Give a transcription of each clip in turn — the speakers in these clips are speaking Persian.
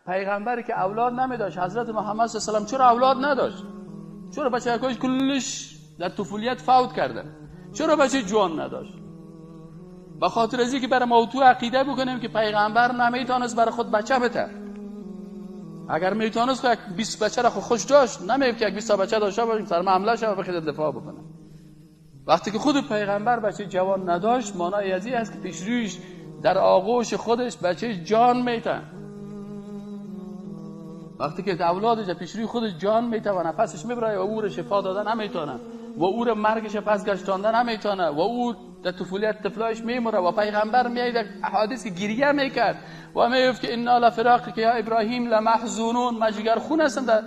پیغمبری که اولاد نمی داشت، حضرت محمد صلی الله علیه و سلم چرا اولاد نداشت؟ چرا بچه‌هاش کلش در طفولیت فوت کردن؟ چرا بچه جوان نداشت؟ به خاطر از اینکه برای ما تو عقیده بکنیم که پیغمبر نمیتونست برای خود بچه بده. اگر میتونست خود 20 بچه را خوش داشت، نمیگفت که 20 تا بچه داشته باشیم سر حمله شه و بخواد دفاع بکنه. وقتی که خود پیغمبر بچه جوان نداشت، معنای از این است که پیش رویش در آغوش خودش بچه جان میتن. وقتی که اولادش پیش روی خودش جان میته و نفسش میبره و او رو شفا دادن نمیتونه و او رو مرگش پس گشتاندن نمیتونه و او در طفولیت طفلایش میمره و پیغمبر میاد در احادیث که گریه میکرد و میگفت که انا لفراقک یا ابراهیم لمحزونون، ما جگر خون هستم در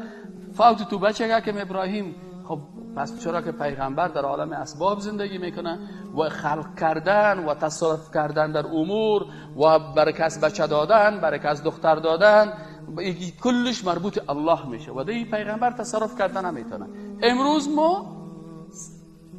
فوت تو بچه که ابراهیم. خب پس چرا که پیغمبر در عالم اسباب زندگی میکنه و خلق کردن و تصرف کردن در امور و برای کس بچه دادن، برای کس دختر دادن، کلش مربوط الله میشه و دی پیغمبر تصرف کردن نمیتونه. امروز ما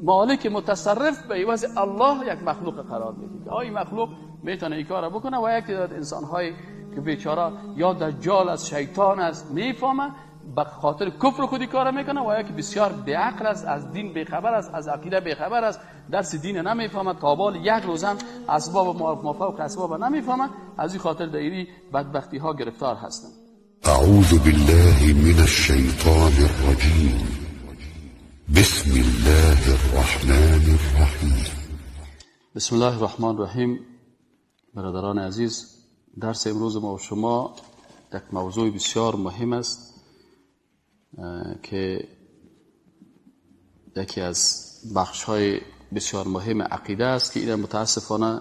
مالک متصرف به عوض الله یک مخلوق قرار میدیم که آی مخلوق میتونه این کارو بکنه و یک تعداد انسان‌هایی که بیچاره یا دجال است، شیطان است، میفهمه به خاطر کفر خودی کار میکنه و یکی بسیار بی‌عقل است، از دین بیخبر است، از عقیده بیخبر است، درس دین نمیفهمه، تابال یک روزم اسباب مافوق اسباب نمیفهمه، از این خاطر در این بدبختی ها گرفتار هستند. اعوذ بالله من الشیطان الرجیم. بسم الله الرحمن الرحیم. بسم الله الرحمن الرحیم. برادران عزیز، درس امروز ما و شما یک موضوع بسیار مهم است که یکی از بخش‌های بسیار مهم عقیده است که این متاسفانه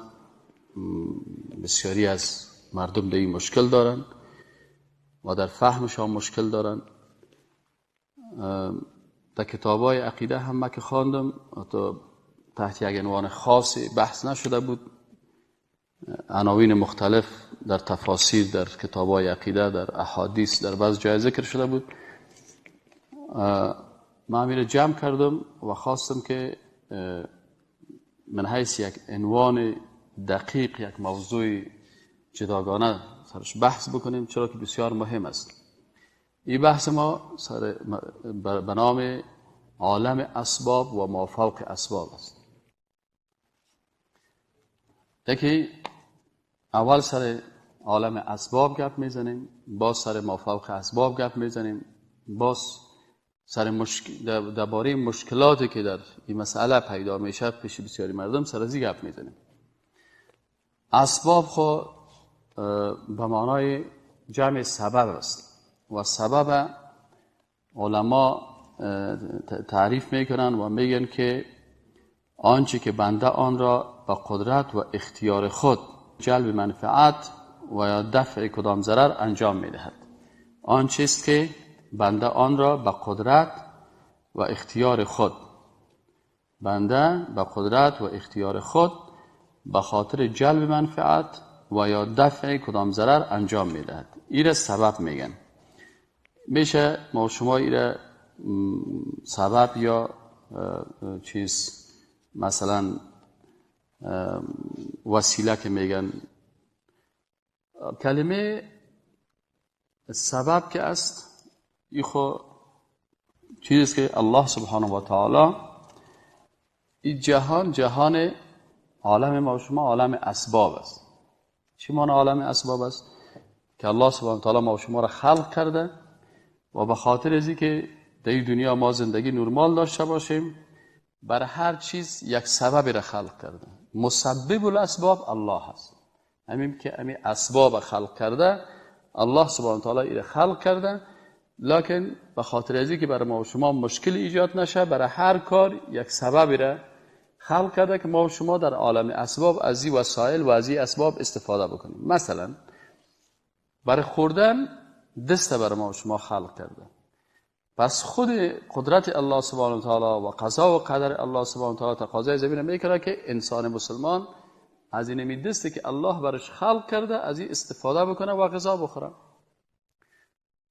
بسیاری از مردم در این مشکل دارن و در فهمشان مشکل دارن. در کتاب‌های عقیده هم من که خواندم حتی تحت یک عنوان خاصی بحث نشده بود، عناوین مختلف در تفاسیر، در کتاب‌های عقیده، در احادیث، در بعض جای ذکر شده بود. من امیر جمع کردم و خواستم که من حیث یک عنوان دقیق، یک موضوع جداگانه سرش بحث بکنیم، چرا که بسیار مهم است. این بحث ما سر به نام عالم اسباب و ما فوق اسباب است. یکی اول سر عالم اسباب گپ میزنیم، باز سر ما فوق اسباب گپ میزنیم، باز سر درباره مشکلاتی که در این مسئله پیدا میشه پیش بسیاری مردم سر از این گپ میزنیم. اسباب خو به معنای جمع سبب است و سبب علما تعریف میکنن و میگن که آنچه که بنده آن را با قدرت و اختیار خود جلب منفعت و یا دفع کدام ضرر انجام میدهد. آنچه است که بنده آن را با قدرت و اختیار خود، بنده با قدرت و اختیار خود به خاطر جلب منفعت و یا دفع کدام ضرر انجام میدهد. ایره سبب میگن. میشه ما شما ایره سبب یا چیز مثلا وسیله که میگن. کلمه سبب که است این خو چیزیست که الله سبحانه و تعالی این جهان، جهان عالم ما و شما عالم اسباب است. چی معنی عالم اسباب است؟ که الله سبحانه و تعالی ما و شما را خلق کرده و به خاطر از اینکه در این دنیا ما زندگی نرمال داشته باشیم، بر هر چیز یک سببی را خلق کرده. مسبب الاسباب الله است. همین که همین اسباب خلق کرده، الله سبحانه و تعالی را خلق کرده، لکن به خاطر از اینکه برای ما و شما مشکل ایجاد نشه، برای هر کار یک سببی را خلق کرده که ما و شما در عالم اسباب از این وسایل و از این اسباب استفاده بکنیم. مثلا برای خوردن دست برای ما و شما خلق کرده. پس خود قدرت الله سبحانه و تعالی و قضا و قدر الله سبحانه و تعالی تقاضای زمین میکنه که انسان مسلمان از این دستی که الله برش خلق کرده از این استفاده بکنه و غذا بخوره.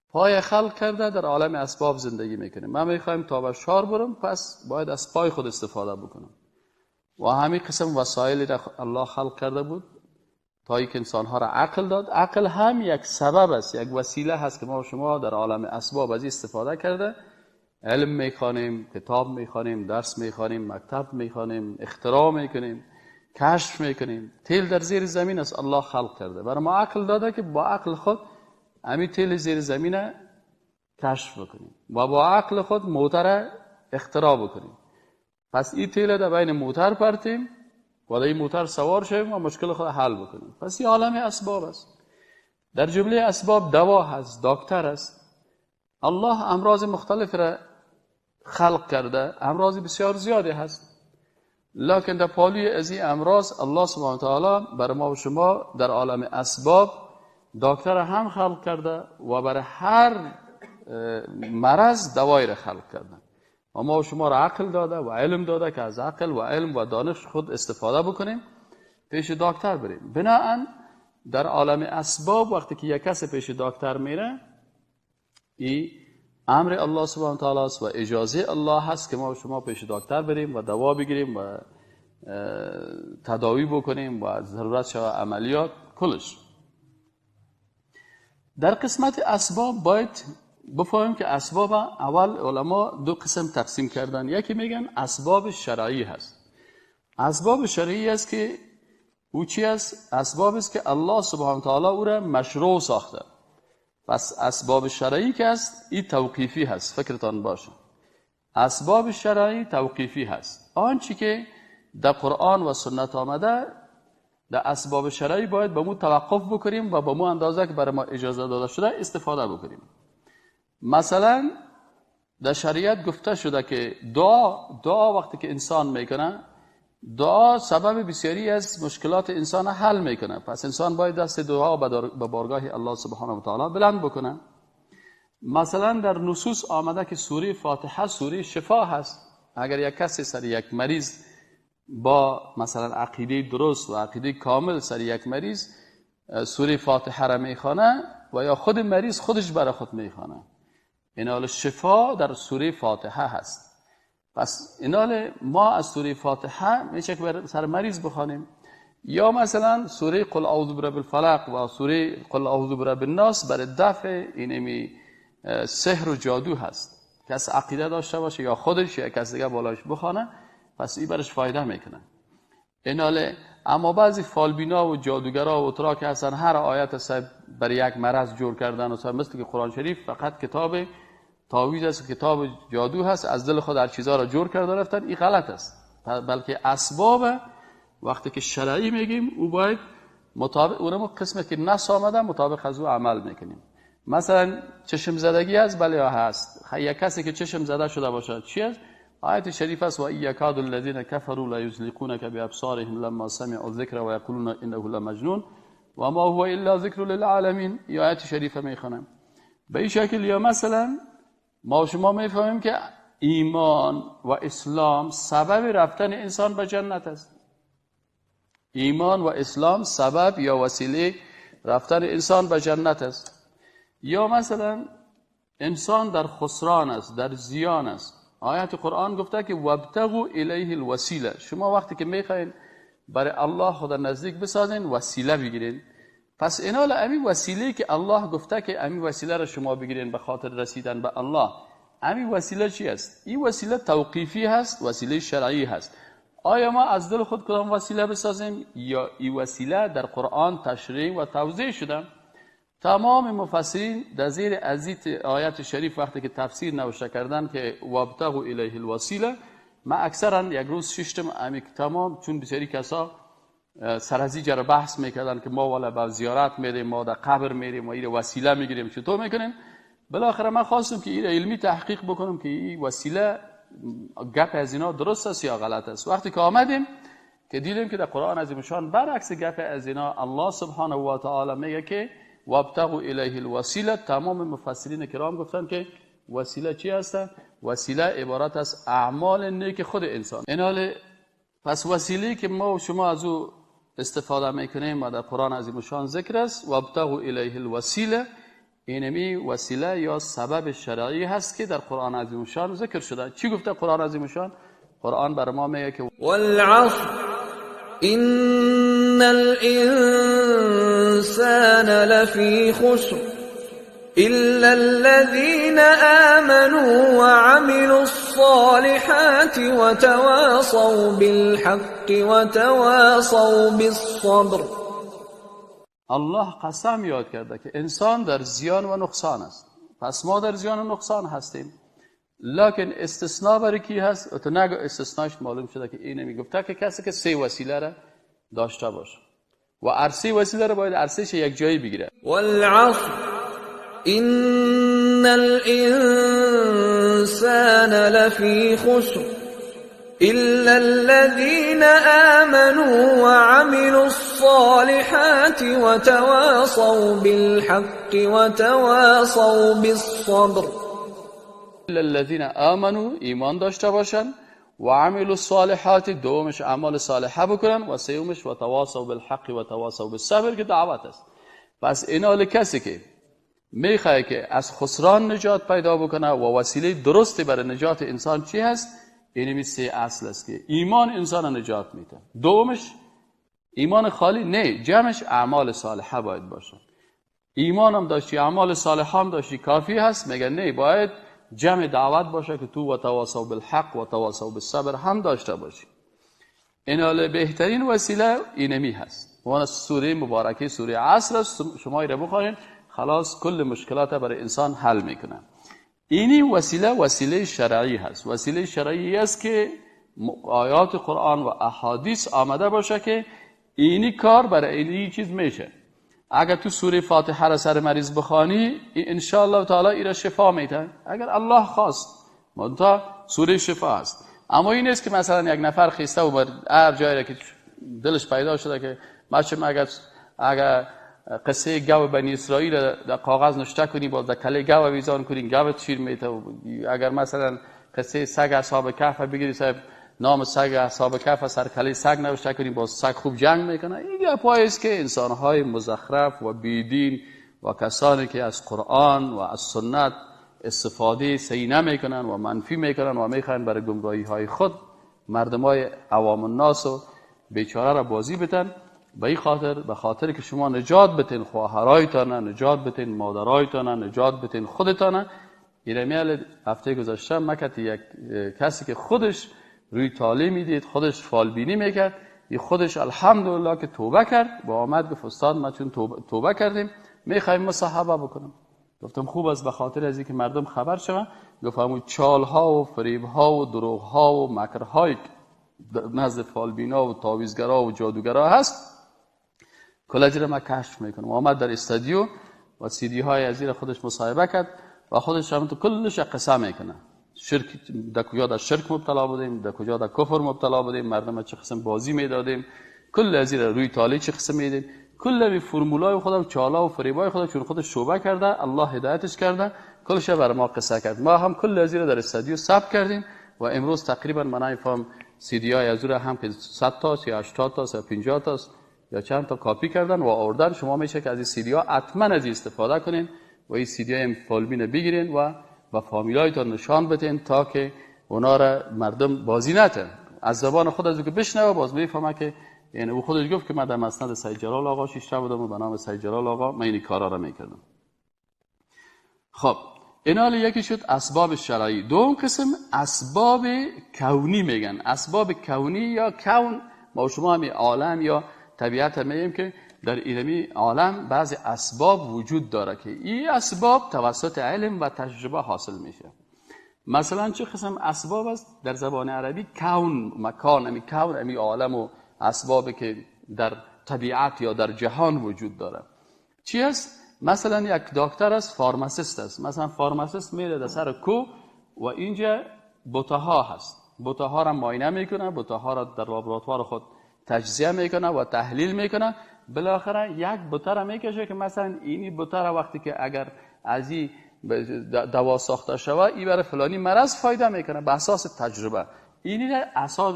پای خلق کرده، در عالم اسباب زندگی میکنه. من میخوایم تا به شار برم، پس باید از پای خود استفاده بکنم. و همین قسم وسایلی را الله خلق کرده بود تا اینکه انسانها را عقل داد. عقل هم یک سبب است، یک وسیله هست که ما شما در عالم اسباب از استفاده کرده علم میخوانیم، کتاب میخوانیم، درس میخوانیم، مکتب میخوانیم، اختراع میکنیم، کشف میکنیم. تیل در زیر زمین است، الله خلق کرده، برای ما عقل داده که با عقل خود همین تیل زیر زمین کشف بکنیم و با عقل خود موتر اختراع بکنیم. پس این تیل در بین موتر پرتیم و در این موتر سوار شویم و مشکل خود حل بکنیم. پس این عالم اسباب است. در جمله اسباب دوا هست، دکتر است. الله امراض مختلف را خلق کرده، امراض بسیار زیادی هست، لکن در پالوی از این امراض الله سبحانه تعالی بر ما و شما در عالم اسباب دکتر هم خلق کرده و بر هر مرض دوایی را خلق کرده و ما و شما را عقل داده و علم داده که از عقل و علم و دانش خود استفاده بکنیم، پیش دکتر بریم. بناهن در عالم اسباب وقتی که یک کس پیش دکتر میره، این امر الله سبحانه تعالی است و اجازه الله هست که ما و شما پیش دکتر بریم و دوا بگیریم و تداوی بکنیم و ضرورت شود عملیات کلش. در قسمت اسباب باید بفهمیم که اسباب اول علما دو قسم تقسیم کردن. یکی میگن اسباب شرعی هست. اسباب شرعی است که او چی است؟ اسباب است که الله سبحانه تعالی او را مشروع ساخته. پس اسباب شرعی که است این توقیفی هست، فکرتان باشه. اسباب شرعی توقیفی هست. آنچه که در قرآن و سنت آمده در اسباب شرعی باید به مو توقف بکنیم و به مو اندازه که برای ما اجازه داده شده استفاده بکنیم. مثلا در شریعت گفته شده که دعا وقتی که انسان میکنه، دعا سبب بسیاری از مشکلات انسان حل میکنه. پس انسان باید دست دعا به بارگاه الله سبحانه و تعالی بلند بکنه. مثلا در نصوص آمده که سوره فاتحه سوره شفا هست. اگر یک کسی سر یک مریض با مثلا عقیده درست و عقیده کامل سر یک مریض سوره فاتحه را میخوانه و یا خود مریض خودش برای خود میخوانه، اینال شفا در سوره فاتحه هست. پس اینال ما از سوره فاتحه میشه که سر مریض بخوانیم، یا مثلا سوره قل اعوذ برب الفلق و سوره قل اعوذ برب الناس برای دفع اینمی سحر و جادو هست. کس عقیده داشته باشه یا خودش یا کس دیگه بالاش بخوانه، پس این برش فایده میکنه. اینال اما بعضی فالبینا و جادوگرا و ترا که هستن هر آیت سب برای یک مرض جور کردن و مثل که قرآن شریف فقط کتاب تعویذ است، کتاب جادو هست، از دل خود هر چیزا را جور کرده رفتن، این غلط است. بلکه اسباب وقتی که شرعی میگیم او باید مطابق اونم قسمت که نص آمده مطابق از او عمل میکنیم. مثلا چشم زدگی هست، بله هست. یک کسی که چشم زده شده باشه چی است؟ آیت شریف است و ان یکاد الذین کفروا لیزلقونک بابصارهم لما سمعوا الذکر و یقولون انه لمجنون و ما هو الا ذکر للعالمین. یا آیت شریفه میخوانم به این شکل. یا مثلا ما شما میفهمیم که ایمان و اسلام سبب رفتن انسان به جنت است. ایمان و اسلام سبب یا وسیله رفتن انسان به جنت است. یا مثلا انسان در خسران است، در زیان است. آیت قرآن گفته که وابتغوا الیه الوسیله. شما وقتی که میخواین برای الله خدا نزدیک بسازین وسیله بگیرین. پس اینال امی وسیله که الله گفته که امی وسیله را شما بگیرین به خاطر رسیدن به الله، امی وسیله چی است؟ این وسیله توقیفی هست، وسیله شرعی هست. آیا ما از دل خود کدام وسیله بسازیم یا این وسیله در قرآن تشریح و توضیح شده؟ تمام مفسرین در زیر از آیت شریف وقتی که تفسیر نوشته کردن که وابتغوا الیه الوسیله، ما اکثرا یک روز ششتم امی تمام، چون بسیاری کسا سر از جر بحث میکردن که ما والا به زیارت میریم، ما در قبر میریم و این وسیله میگیریم، چطور میکنیم؟ بالاخره من خواستم که این علمی تحقیق بکنم که این وسیله گپ از اینا درست است یا غلط است. وقتی که آمدیم که دیدیم که در قرآن عظیم شان برعکس گپ از اینا الله سبحانه و تعالی میگه که وابتغوا الیه الوسیله، تمام مفسرین کرام گفتن که وسیله چی هست؟ وسیله عبارت از اعمال نیک خود انسان. اینال پس وسیله که ما و شما از او استفاده میکنیم و در قرآن عظیم شان ذکر است وابتغوا الیه الوسیله، اینمی وسیله یا سبب شرعی هست که در قرآن عظیم شان ذکر شده. چی گفته قرآن عظیم شان؟ قرآن بر ما میگه که والعصر ان الإنسان لفی خسر إلا الذين آمنوا وعملوا الصالحات وتواصوا بالحق وتواصوا بالصبر. الله قسم یاد کرده که انسان در زیان و نقصان است. پس ما در زیان و نقصان هستیم، لکن استثناء برای کی هست؟ تو نگو استثناش معلوم شده که اینه میگفته که کسی که سه وسیله را داشته باشه و عرصه وسیله را باید عرصه‌ش یک جایی بگیره. والعصر ان الانسان لفی خسر الا الذين آمنوا وعملوا الصالحات وتواصوا بالحق وتواصوا بالصبر. الا الذين آمنوا، ایمان داشته باشن، و عملوا الصالحات، دومش اعمال صالحه بکنن، و سومش و تواصوا بالحق و تواصوا بالصبر که دعوت است. پس اینال کسی که میخواد که از خسران نجات پیدا بکنه و وسیله درستی برای نجات انسان چی هست؟ اینمی سه اصل است که ایمان انسان نجات میده. دومش ایمان خالی نه، جمعش اعمال صالحه باید باشه. ایمان هم داشتی، اعمال صالحه هم داشتی، کافی هست؟ میگن نه، باید جمع دعوت باشه که تو و تواصوا بالحق و تواصوا بالصبر هم داشته باشی. اینال بهترین وسیله اینمی هست. وانا سوره مبارکه سوره عصر است، شما ایره بخوانید خلاص کل مشکلات برای انسان حل میکنه. اینی وسیله وسیله شرعی هست. وسیله شرعی است که آیات قرآن و احادیث آمده باشه که اینی کار برای اینی چیز میشه. اگر تو سوره فاتحه را سر مریض بخوانی ان شاء الله تعالی ایرا شفا میده، اگر الله خواست. منتها سوره شفا است. اما این نیست که مثلا یک نفر خیسته و بر هر جایی را که دلش پیدا شده که مچم اگر قصه گاو بنی اسرائیل در کاغذ نشته کنی، باز در کله گاو ویزان کنی، گاو شیر میته. اگر مثلا قصه سگ اصحاب کهف بگیری، صاحب نام سگ اصحاب کهف سر کله سگ نوشته کنی، باز سگ خوب جنگ میکنه. این گپایی است که انسانهای مزخرف و بیدین و کسانی که از قرآن و از سنت استفاده صحیح نمیکنن و منفی میکنن و میخوان برای گمراهی های خود مردمای عوام الناس و بیچاره را بازی بتن. به این خاطر، به خاطر که شما نجات بتین خواهرایتان، نجات بتین مادرایتان، نجات بتین خودتان. ایرمیال هفته گذشته مکت یک کسی که خودش روی طالع میدید، خودش فالبینی میکرد، این خودش الحمدلله که توبه کرد و آمد گفت استاد ما چون توبه کردیم میخوایم مصاحبه بکنم. گفتم خوب است، به خاطر از اینکه مردم خبر شوند. گفت همون چالها و فریبها و دروغها و مکرهایی نزد فالبینا و تعویذگرا و جادوگرا هست کلاجی را من کشف میکنم. آمد در استادیو و سیدی های از خودش مصاحبه کرد و خودش هم تو کلش قصه میکنه. شرک در کجا در شرک مبتلا بودیم، در کجا در کفر مبتلا بودیم، مردم چه قسم بازی میدادیم، کل از روی طالع چه قسم میدیم، کل به فرمولای خودم، چالا و فریبای خودم، چون خودش شوبه کرده، الله هدایتش کرده، کلش بر ما قصه کرد. ما هم کل از در استادیو ثبت کردیم و امروز تقریبا من نمیفهم سی دی های از هم که 100 تا یا 80 تا یا 50 تا یا چند تا کاپی کردن و آوردن. شما میشه که از این سی دی ها حتما از استفاده کنین و این سی دی های فالبین بگیرین و با فامیلایتان نشان بدین تا که اونا را مردم بازی نتن. از زبان خود از او که بشنوه باز میفهمه که یعنی او خودش گفت که من در مسند سید جلال آقا شیشته بودم و به نام سید جلال آقا من این کارا را میکردم. خب اینال یکی شد اسباب شرعی. دوم قسم اسباب کونی میگن. اسباب کونی یا کون، ما شما همین عالم یا طبیعت میگیم که در اینمی عالم بعضی اسباب وجود داره که این اسباب توسط علم و تجربه حاصل میشه. مثلا چه قسم اسباب است؟ در زبان عربی کون، مکان، امی کون، امی عالم و اسبابی که در طبیعت یا در جهان وجود داره چی است؟ مثلا یک دکتر است، pharmacist است. مثلا pharmacist میره در سر کو و اینجا بوته هست، بوته ها را معاینه میکنه، بوته ها را در لابراتوار خود تجزیه میکنه و تحلیل میکنه. بالاخره یک بوته را میکشه که مثلا اینی بوته را وقتی که اگر از این دوا ساخته شوه این برای فلانی مرض فایده میکنه، به اساس تجربه. اینی اساس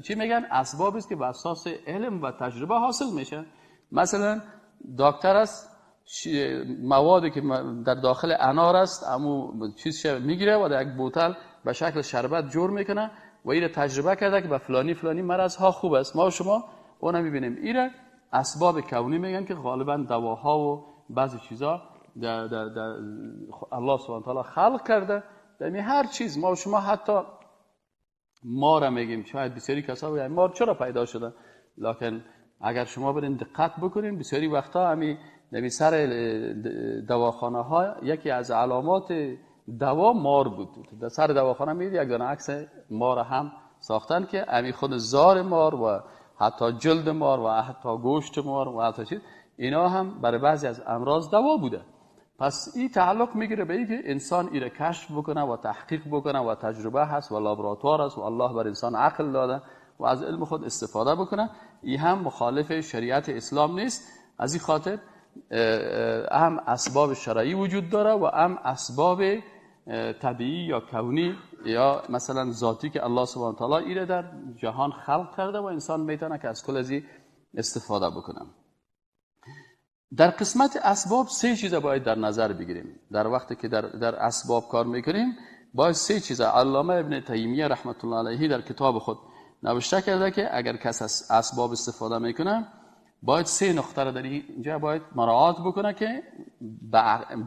چی میگن؟ اسباب است که به اساس علم و تجربه حاصل میشه. مثلا دکتر است، موادی که در داخل انار است امو چیز میگیره و در یک بوتل به شکل شربت جور میکنه و این تجربه کرده که به فلانی فلانی مرض ها خوب است. ما و شما اونم میبینیم. ایره اسباب کونی میگن که غالبا دواها و بعضی چیزا در در در الله سبحانه تعالی خلق کرده. در هر چیز ما و شما، حتی ما را میگیم، شاید بسیاری کسا بگن مار چرا پیدا شده، لکن اگر شما برین دقت بکنین بسیاری وقتا همی سر دواخانه ها یکی از علامات دوا مار بود. در سر دواخانه میدید یک دانه عکس مار هم ساختن که همی خود زار مار و حتی جلد مار و حتی گوشت مار و حتی چیز اینا هم برای بعضی از امراض دوا بوده. پس این تعلق میگیره به اینکه انسان ایره کشف بکنه و تحقیق بکنه و تجربه هست و لابراتوار است و الله بر انسان عقل داده و از علم خود استفاده بکنه. این هم مخالف شریعت اسلام نیست. از این خاطر هم اسباب شرعی وجود داره و هم اسباب طبیعی یا کونی یا مثلا ذاتی که الله سبحانه و تعالی ایره در جهان خلق کرده و انسان میتونه که از کل از این استفاده بکنه. در قسمت اسباب سه چیز باید در نظر بگیریم. در وقتی که در اسباب کار میکنیم باید سه چیز. علامه ابن تیمیه رحمت الله علیه در کتاب خود نوشته کرده که اگر کس از اسباب استفاده میکنه باید سه نقطه را در اینجا باید مراعات بکنه که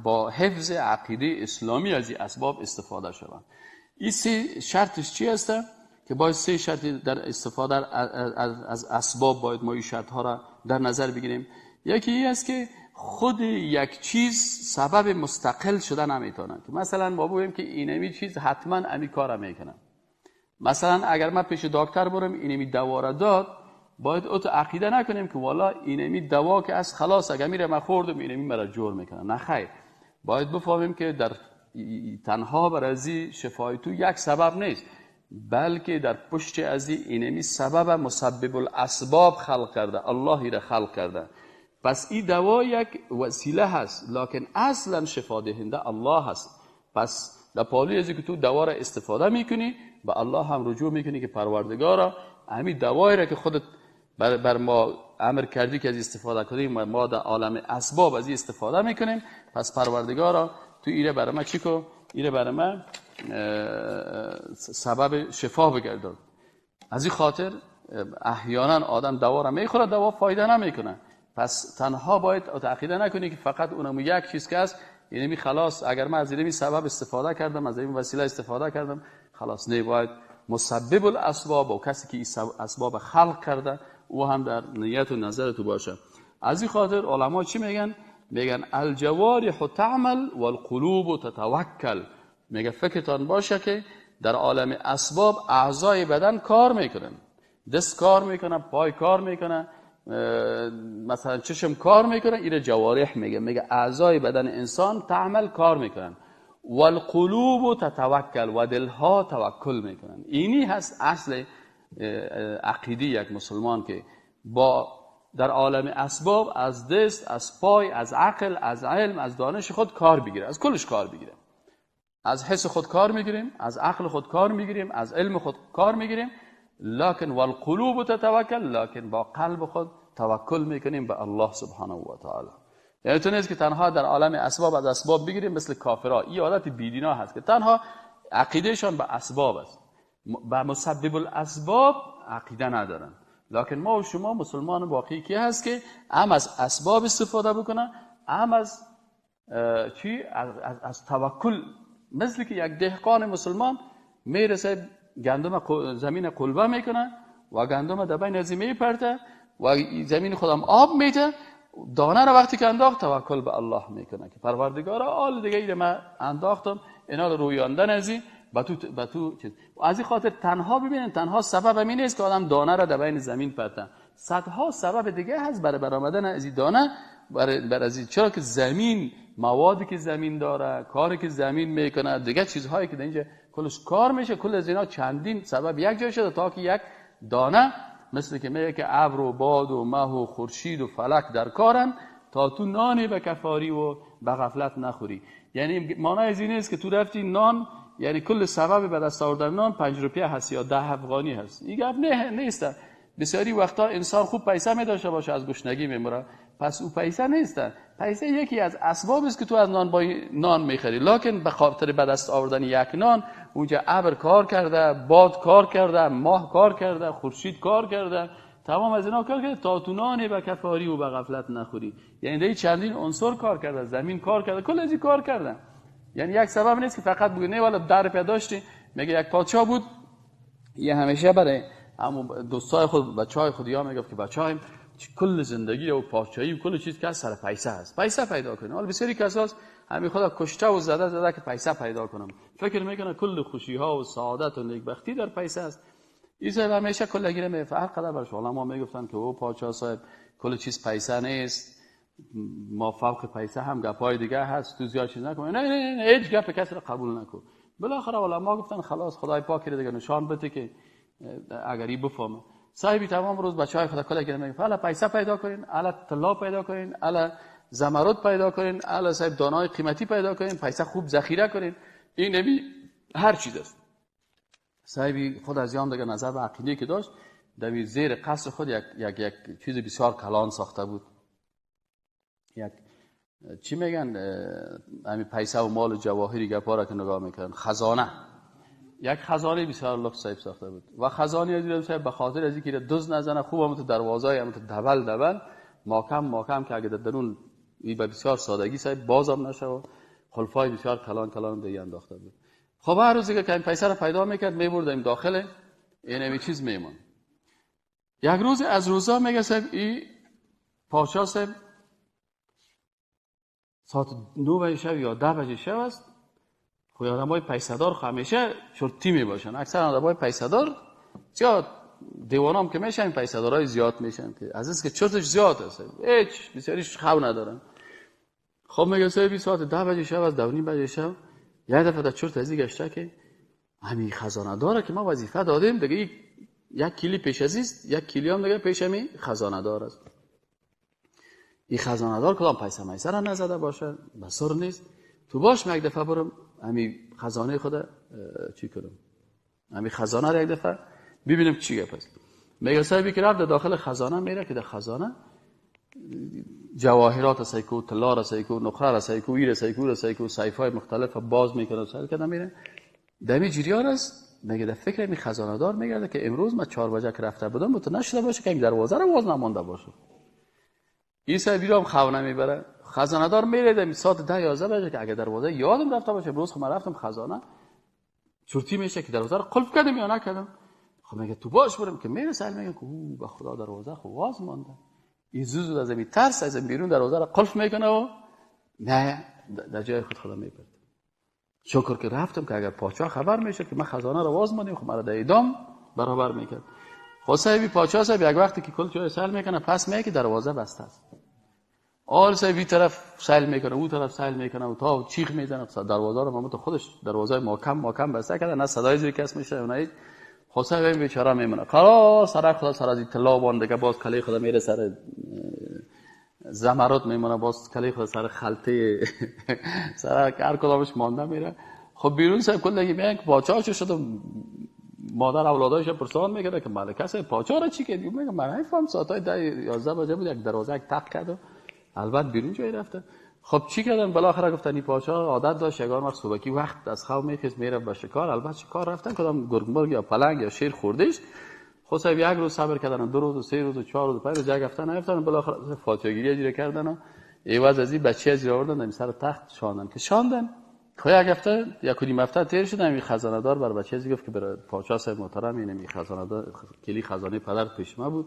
با حفظ عقیده اسلامی از این اسباب استفاده شود. این سه شرطش چی هست؟ که باید سه شرط در استفاده از اسباب باید ما این شرط ها را در نظر بگیریم. یکی این است که خود یک چیز سبب مستقل شده نمیتونه. که مثلا ما بگوییم که اینمی چیز حتما امی کار میکنه. مثلا اگر من پیش دکتر برم اینمی دوا را داد، باید او تو عقیده نکنیم که والا اینمی دوا که از خلاص اگر میره من خوردم اینمی مرا جور میکنه. نه خیر، باید بفهمیم که در تنها بر ازی شفای تو یک سبب نیست، بلکه در پشت ازی اینمی سبب مسبب الاسباب خلق کرده، اللهی را خلق کرده. پس این دوا یک وسیله هست، لکن اصلا شفا دهنده الله هست. پس در پالوی ازی که تو دوا را استفاده میکنی به الله هم رجوع میکنی که پروردگارا همین دوایی را که خودت بر ما امر کردی که از استفاده کنیم و ما در عالم اسباب از این استفاده میکنیم، پس پروردگارا تو ایره برای ما چی کو؟ ایره برای ما سبب شفا بگردان. از این خاطر احیانا آدم دوا را میخوره، دوا فایده نمیکنه. پس تنها باید عقیده نکنی که فقط اونم یک چیز که است یعنی خلاص اگر من از این سبب استفاده کردم، از این وسیله استفاده کردم، خلاص. نه، باید مسبب الاسباب و کسی که این اسباب خلق کرده او هم در نیت و نظر تو باشه. از این خاطر علما چی میگن؟ میگن الجوارح تعمل والقلوب تتوکل. میگه فکرتان باشه که در عالم اسباب اعضای بدن کار میکنن، دست کار میکنه، پای کار میکنه، مثلا چشم کار میکنه، ایره جوارح میگه. میگه اعضای بدن انسان تعمل کار میکنن، والقلوب تتوکل، و دلها توکل میکنن. اینی هست اصل عقیده یک مسلمان که با در عالم اسباب از دست، از پای، از عقل، از علم، از دانش خود کار بگیره، از کلش کار بگیره. از حس خود کار میگیریم، از عقل خود کار میگیریم، از علم خود کار میگیریم، لکن والقلوب تتوکل، لکن با قلب خود توکل میکنیم به الله سبحانه و تعالی. یعنی تو نیست که تنها در عالم اسباب از اسباب بگیریم مثل کافرها. این عادت بیدینا هست که تنها عقیدهشان به اسباب است، به مسبب الاسباب عقیده ندارن. لکن ما و شما مسلمان واقعی کی هست که هم از اسباب استفاده بکنه، هم از چی؟ از توکل. مثل که یک دهقان مسلمان میرسه گندم زمین قلبه میکنه و گندم در بین از میپرته و زمین خودم آب میده، دانه رو وقتی که انداخت توکل به الله میکنه که پروردگارا آل دیگه ایره من انداختم، اینا رو رویاندن ازی به تو چیز. از این خاطر تنها ببینن تنها سبب همین نیست که آدم دانه را در بین زمین پرته، صدها سبب دیگه هست برای برآمدن از این دانه، برای از این، چرا که زمین، موادی که زمین داره، کاری که زمین میکنه، دیگه چیزهایی که در اینجا کلش کار میشه، کل از اینا چندین سبب یک جای شده تا که یک دانه، مثل که میگه که ابر و باد و مه و خورشید و فلک در کارن تا تو نانی به کفاری و به غفلت نخوری. یعنی معنی از این نیست که تو رفتی نان، یعنی کل سبب به دست آوردن نان 5 روپیه هست یا 10 افغانی هست. این گپ نه نیست. بسیاری وقتا انسان خوب پیسه می داشته باشه از گشنگی میمره، پس او پیسه نیست. پیسه یکی از اسباب است که تو از نان با نان میخری، لکن به خاطر به دست آوردن یک نان اونجا ابر کار کرده، باد کار کرده، ماه کار کرده، خورشید کار کرده، تمام از اینا کار کرده تا تو نان به کفاری و به غفلت نخوری. یعنی در چندین عنصر کار کرده، زمین کار کرده، کل از این کار کردن. یعنی یک سبب نیست که فقط بگه نه والا در پیدا داشتی. میگه یک پادشاه بود، یه همیشه برای همون دوستای خود، بچهای خود یا میگفت که بچه‌هایم کل زندگی و پادشاهی و کل چیز که سر پیسه هست، پیسه پیدا کنه. حالا بسیاری کساس همین خدا کشته و زده زده که پیسه پیدا کنم، فکر میکنه کل خوشی ها و سعادت و نیکبختی در پیسه است. این صاحب همیشه کل گیره می هر قدر برش علما میگفتن که او پادشاه صاحب کل چیز پیسه نیست، ما فوق پیسه هم گپای دیگه هست، تو زیاد چیز نکن. نه نه نه، هیچ گپ کسی رو قبول نکن. بالاخره علما گفتن خلاص خدای پاک دیگه نشان بده که اگر این بفهمه. صاحبی تمام روز بچهای خدا کل گیره میگه حالا پیسه پیدا کنین، حالا طلا پیدا کنین، حالا زمرد پیدا کنین، حالا صاحب دانای قیمتی پیدا کنین، پیسه خوب ذخیره کنین، این نبی هر چیز است. صاحبی خود از یام دیگه نظر به عقیده که داشت، در زیر قصر خود یک یک یک چیز بسیار کلان ساخته بود، یک چی میگن همین پیسه و مال و جواهری گپا را که نگاه میکردن، خزانه، یک خزانه بسیار لطف صاحب ساخته بود. و خزانه از صاحب به خاطر از اینکه دزد نزنه خوب هم تو دروازه‌ای هم تو دبل دبل ماکم ماکم که اگه در درون ای به بسیار سادگی صاحب بازم نشه و خلفای بسیار کلان کلان دیگه انداخته بود. خب هر روز که این پیسه رو پیدا میکرد میبردیم داخل این همی چیز میمون. یک روز از روزا میگه صاحب ای پادشاه صاحب ساعت 9 بجه شب یا 10 بجه شب است. خب آدمای پیسه‌دار همیشه چرتی میباشن، اکثر آدمای پیسه‌دار زیاد دیوانام که میشن این پیسه‌دارای زیاد میشن که از این که چرتش زیاد است، هیچ بسیاریش خو ندارن. خب میگه صاحب ساعت 10 بجه شب از 2:30 بجه شب یک دفعه در چرت از گشته که همین خزانه داره که ما وظیفه دادیم دیگه، یک کیلی پیش از یک کیلی هم دیگه پیش همین خزانه دار است. این خزانه دار کدام پیسه میسه را نزده باشه بسر نیست، تو باش من یک دفعه برم همین خزانه خود چی کنم، همین خزانه را یک دفعه ببینم چی گپ است. میگه صاحبی که رفت داخل خزانه میره که در خزانه جواهرات سیکو، طلا را سیکو، نقره را سیکو، ایر سیکو را سیکو، سیفای مختلف باز میکنه سر کردن میره. دمی جریان است. میگه در فکر می خزانه دار میگرده که امروز ما 4 بجه که رفته بودم تو نشده باشه که این دروازه رو باز نمانده باشه. این صاحب رو هم خونه میبره. خزانه دار میره دمی ساعت 10 11 بجه که اگه دروازه یادم رفته باشه امروز خب من رفتم خزانه چرتی میشه که دروازه رو قفل کردم یا نکردم. خب میگه تو باش برم که میره سر میگه که او به خدا دروازه خب باز مانده. این زود از این ترس از این بیرون دروازه را قفل میکنه و نه در جای خود خدا میبرد. شکر که رفتم که اگر پادشاه خبر میشد که من خزانه را باز ماندیم خب مرا در اعدام برابر میکرد. خب صاحبی پادشاه صاحب یک وقتی که کل جای سیل میکنه پس میگه که دروازه بسته است. آل صاحب طرف سیل میکنه او طرف سیل میکنه و تا چیخ میزنه دروازه رو مامت خودش دروازه محکم محکم بسته کرده، نه صدای زیر کس میشه نه هیچ. خب صاحب این بیچاره میمونه قرار سر خدا سر از اطلاع بانده باز کلی خدا میره سر زمرد میمونه، باز کلی خدا سر خلطه سر هر کدامش مانده میره. خب بیرون صاحب کل دیگه میگن که پاچا چه شد، مادر اولادایش پرسان میکنه که ملکه صاحب پاچا را چی کرد؟ میگه من نمیفهم ساعتای 10 11 بجه بود یک دروازه یک تق کرد و البته بیرون جای رفته. خب چی کردن؟ بالاخره گفتن این پاچا عادت داشت یگان وقت صبحکی وقت از خواب میخیز میره به شکار، البته شکار رفتن کدام گرگ یا پلنگ یا شیر خوردش. خب صاحب یک روز صبر کردن، 2 روز و 3 روز و 4 روز و 5 روز، یک هفته نیفتن، بالاخره فاتحه گیری کردن و عوض از این بچه از آوردن در سر تخت شاندن که شاندن. خب یک هفته یک و نیم هفته تیر شد، این خزانه دار بر بچه از گفت که برای پادشاه صاحب محترم اینمی خزانه دار کلی خزانه پدر پیش ما بود،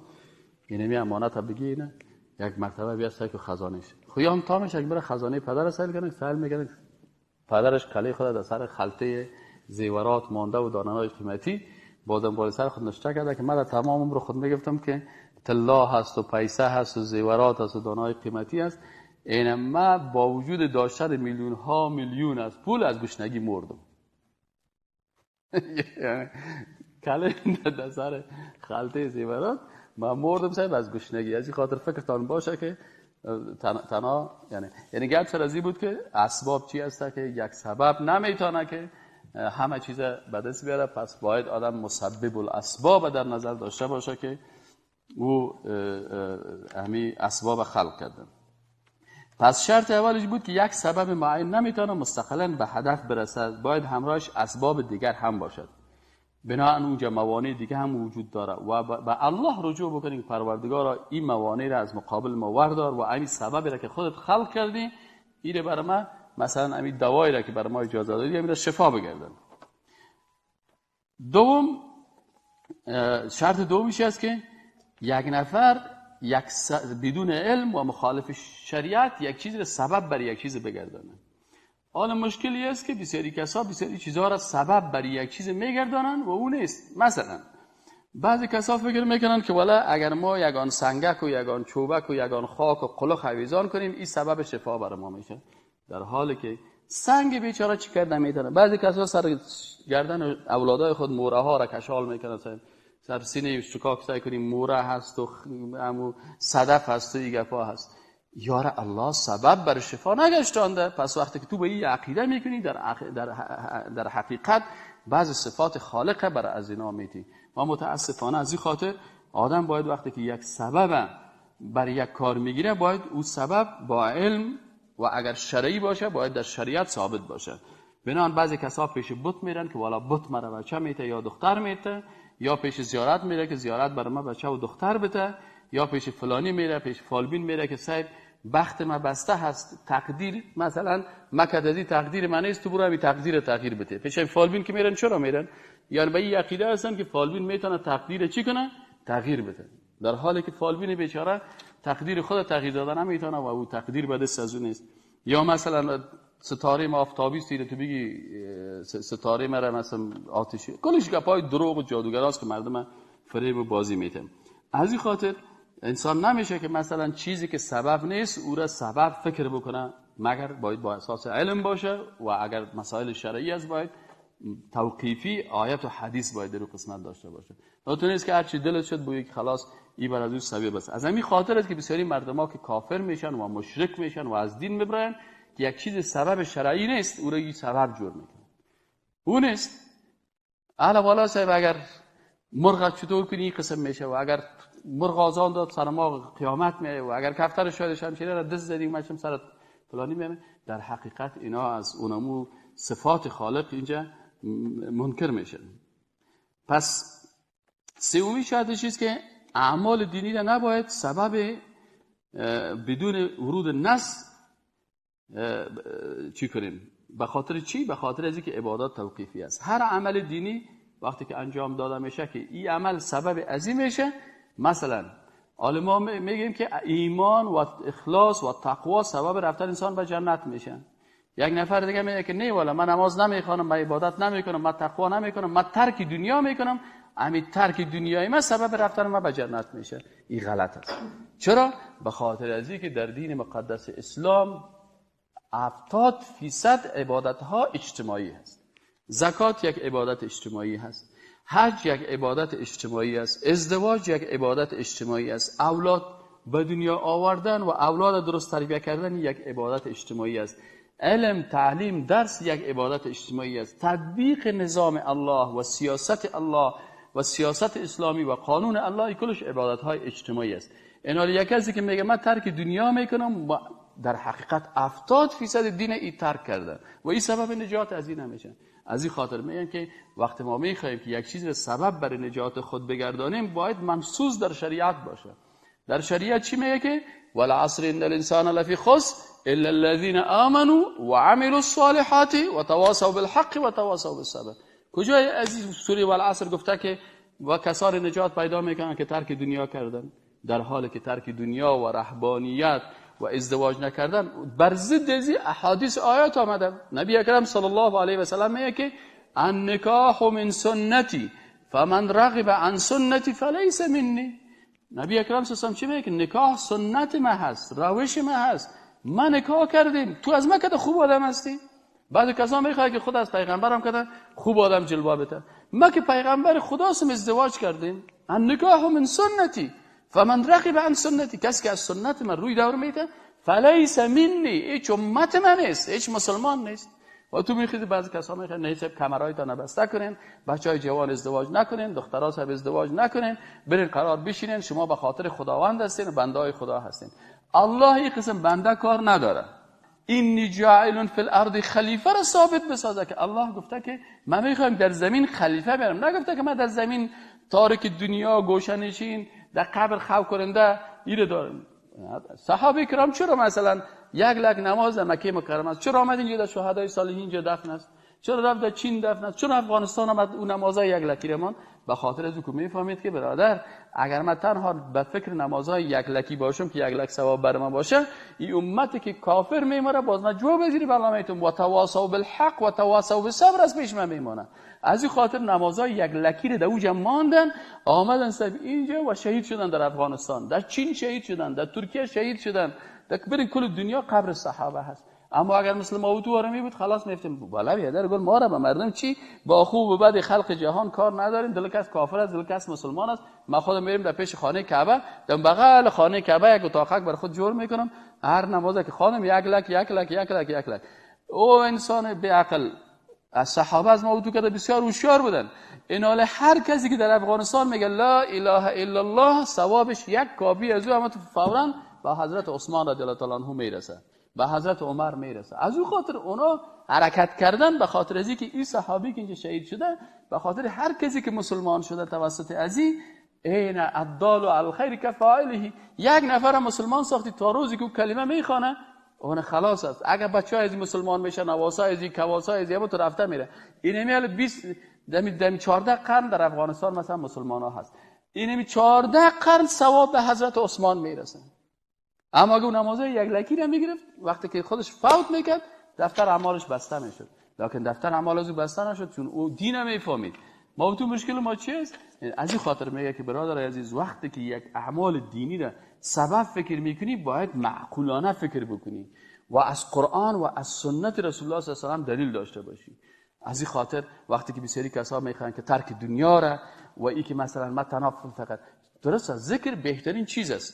اینمی امانت بگی اینه یک مرتبه بیا سعی که خزانهش. خب یام تامش یک بره خزانه پدر سیل کنه، سیل میکنه پدرش کلی خود در سر خلطه زیورات مانده و دانه‌های قیمتی بازم بالا سر خود نشته کرده که من در تمام عمر خود میگفتم که طلا هست و پیسه هست و زیورات هست و دانه‌های قیمتی هست، این ما با وجود داشتن میلیون ها میلیون از پول از گشنگی مردم. کلی در سر خلطه زیورات ما مردم صاحب از گشنگی. از این خاطر فکرتان باشه که تنها یعنی گپ سر از این بود که اسباب چی هست که یک سبب نمیتونه که همه چیز به دست بیاره، پس باید آدم مسبب الاسباب در نظر داشته باشه که او همی اسباب خلق کرده. پس شرط اولش بود که یک سبب معین نمیتونه مستقلا به هدف برسد، باید همراهش اسباب دیگر هم باشد. بنابراین اونجا موانع دیگه هم وجود داره و به الله رجوع بکنیم که پروردگارا این موانع را از مقابل ما وردار و همین سببی را که خودت خلق کردی ایره برای ما، مثلا همین دوایی را که برای ما اجازه دادی همین را شفا بگردن. دوم شرط دومیش است که یک نفر بدون علم و مخالف شریعت یک چیز را سبب بر یک چیز بگردانه. حالا مشکلی است که بسیاری کسا بسیاری چیزها را سبب بر یک چیز میگردانن و اون نیست. مثلا بعضی کسا فکر میکنن که والا اگر ما یگان سنگک و یگان چوبک و یگان خاک و قلق آویزان کنیم این سبب شفا بر ما میشه، در حالی که سنگ بیچاره چی کرد نمیتونه. بعضی کسا سر گردن اولادای خود موره ها را کشال میکنن، سر سینه شکاک سعی کنیم موره هست و صدف هست و این گپا هست. یار الله سبب بر شفا نگشتانده. پس وقتی که تو به این عقیده میکنی در حقیقت بعض صفات خالق بر از اینا میتی. و متاسفانه از این خاطر آدم باید وقتی که یک سبب بر یک کار میگیره باید او سبب با علم و اگر شرعی باشه باید در شریعت ثابت باشه. بنابراین بعضی کسا پیش بت میرن که والا بت مرا بچه میته یا دختر میته، یا پیش زیارت میره که زیارت برای ما بچه و دختر بده، یا پیش فلانی میره، پیش فالبین میره که صاحب بخت ما بسته هست، تقدیر مثلا مکدزی تقدیر من نیست، تو برو همین تقدیر تغییر بده. پیش فالبین که میرن چرا میرن؟ یعنی به این عقیده هستن که فالبین میتونه تقدیر چی کنه؟ تغییر بده، در حالی که فالبین بیچاره تقدیر خود تغییر دادن نمیتونه و او تقدیر به دست از اون نیست. یا مثلا ستاره ما آفتابی است، تو بگی ستاره مرا مثلا آتشی، کلش گپای دروغ و جادوگراست که مردم فریب و بازی میتن. از این خاطر انسان نمیشه که مثلا چیزی که سبب نیست او را سبب فکر بکنه، مگر باید با اساس علم باشه و اگر مسائل شرعی است باید توقیفی آیت و حدیث باید در قسمت داشته باشه. تو نیست که هر چی دلت شد بگی خلاص این بر از اون سبب است. از همین خاطر است که بسیاری مردما که کافر میشن و مشرک میشن و از دین میبرن که یک چیز سبب شرعی نیست او را یک سبب جور میکنه، او نیست. اهل والا صاحب اگر مرغ چطور کنی قسم میشه و اگر مرغ آزان داد سر ما قیامت میه و اگر کفتر شاید شمشیره را دست زدیم مچم سر فلانی میه. در حقیقت اینا از اونمو صفات خالق اینجا منکر میشه. پس سومی شاید چیز که اعمال دینی را نباید سبب بدون ورود نص چی کنیم. به خاطر چی؟ به خاطر از اینکه عبادات توقیفی است. هر عمل دینی وقتی که انجام داده میشه که این عمل سبب عظیم میشه، مثلا عالما میگیم که ایمان و اخلاص و تقوا سبب رفتن انسان به جنت میشن. یک نفر دیگه میگه که نه والا من نماز نمیخوانم، من عبادت نمیکنم، من تقوا نمیکنم، من ترک دنیا میکنم، همین ترک دنیای من سبب رفتن من به جنت میشه. این غلط است. چرا؟ به خاطر از اینکه در دین مقدس اسلام 70% عبادت ها اجتماعی هست. زکات یک عبادت اجتماعی هست، حج یک عبادت اجتماعی است، ازدواج یک عبادت اجتماعی است، اولاد به دنیا آوردن و اولاد درست تربیت کردن یک عبادت اجتماعی است، علم، تعلیم، درس یک عبادت اجتماعی است، تطبیق نظام الله و سیاست الله و سیاست اسلامی و قانون الله کلش عبادت های اجتماعی است. این یک کسی که میگه من ترک دنیا میکنم، در حقیقت 70% دین ای ترک کرده و این سبب نجات از این نمیشه. از این خاطر میگن که وقتی ما میخوایم که یک چیز سبب برای نجات خود بگردانیم باید منصوص در شریعت باشه. در شریعت چی میگه؟ که والعصر ان الانسان لفی خسر الا الذين آمنوا وعملوا الصالحات وتواصوا بالحق وتواصوا بالصبر. کجای از این سوره والعصر گفته که و کسان نجات پیدا میکنن که ترک دنیا کردن، در حالی که ترک دنیا و رهبانیت و ازدواج نکردن بر ضد از احادیث آیات آمده. نبی اکرم صلی الله علیه و سلم میگه که النکاح من سنتی فمن رغب عن سنتی فلیس منی. نبی اکرم صلی الله علیه و سلم چی میگه؟ که نکاح سنت ما هست، روش ما هست، ما نکاح کردیم، تو از ما که خوب آدم هستی. بعد کسا میخواد که خود از پیغمبرم کردن خوب آدم جلوه بده، ما که پیغمبر خداستم ازدواج کردیم. النکاح من سنتی فمن رغب عن سنتی، کسی که از سنت من روی دور میده فلیس منی، هیچ امت من نیست، هیچ مسلمان نیست. و تو میخوید بعضی کسا میخواد نه صاحب کمرایتان بسته کنین، بچهای جوان ازدواج نکنین، دخترها صاحب ازدواج نکنین، برین قرار بشینین، شما به خاطر خداوند هستین و بنده های خدا هستین. الله این قسم بنده کار نداره. اینی جاعل فی الارض خلیفه را ثابت بسازه که الله گفته که من میخوایم در زمین خلیفه برم، نگفته که من در زمین تارک دنیا گوشنشین در قبر خواب کننده ایره دارم. صحابه کرام چرا مثلا 1 لک نماز در مکه مکرمه است، چرا آمد اینجا در شهدای صالحین اینجا دفن است، چرا رفت در چین دفن است، چرا افغانستان آمد اون نمازهای 1 لکی رمان؟ به خاطر از او که میفهمید که برادر اگر من تنها به فکر نمازهای 1 لکی باشم که 1 لک ثواب بر من باشه، این امتی که کافر میماره باز من جواب زیر برنامه‌تون و تواصوا بالحق و تواصوا بالصبر از پیش من میمانه. از این خاطر نمازهای 1 لکی رو در اوجا ماندن، آمدن سر اینجا و شهید شدن در افغانستان، در چین شهید شدن، در ترکیه شهید شدن، در برین کل دنیا قبر صحابه هست. اما اگر مثل ما و تو می بود خلاص میفتیم بالا بیادر گل ما را به مردم چی با خوب و بد خلق جهان کار نداریم، دل کس کافر است دل کس مسلمان است. ما خودم میریم در پیش خانه کعبه، در بغل خانه کعبه یک اتاقک بر خود جور میکنم، هر نمازی که خانم 1 لک 1 لک 1 لک 1 لک. او انسان بی عقل از صحابه از ما و تو که بسیار هوشیار بودن. این حال هر کسی که در افغانستان میگه لا اله الا الله ثوابش یک کاپی از او، اما تو فوراً به حضرت عثمان رضی الله تعالی عنه میرسه، به حضرت عمر میرسه. از او خاطر اونا حرکت کردن به خاطر ازی که این صحابی که اینجا شهید شده، به خاطر هر کسی که مسلمان شده توسط ازی این الضال علی الخیر کفاعله، یک نفر مسلمان ساختی تا روزی که او کلمه میخوانه اون خلاص است. اگر بچهای از مسلمان میشن، نواسای از کواسای از یه تو رفته میره. اینمی 20 دمی 14 قرن در افغانستان مثلا مسلمان ها هست، اینمی 14 قرن ثواب به حضرت عثمان میرسه. اما اگه اون نمازه 1 لکی را میگرفت وقتی که خودش فوت میکرد دفتر اعمالش بسته میشد، لکن دفتر اعمال از او بسته نشد چون او دین نمیفهمید. ما تو مشکل ما چی است؟ از این خاطر میگه که برادر عزیز وقتی که یک اعمال دینی را سبب فکر میکنی باید معقولانه فکر بکنی و از قرآن و از سنت رسول الله صلی الله علیه و سلم دلیل داشته باشی. از این خاطر وقتی که بسیاری کسا میخوان که ترک دنیا را و ای که مثلا ما تنها فقط درست است، ذکر بهترین چیز است،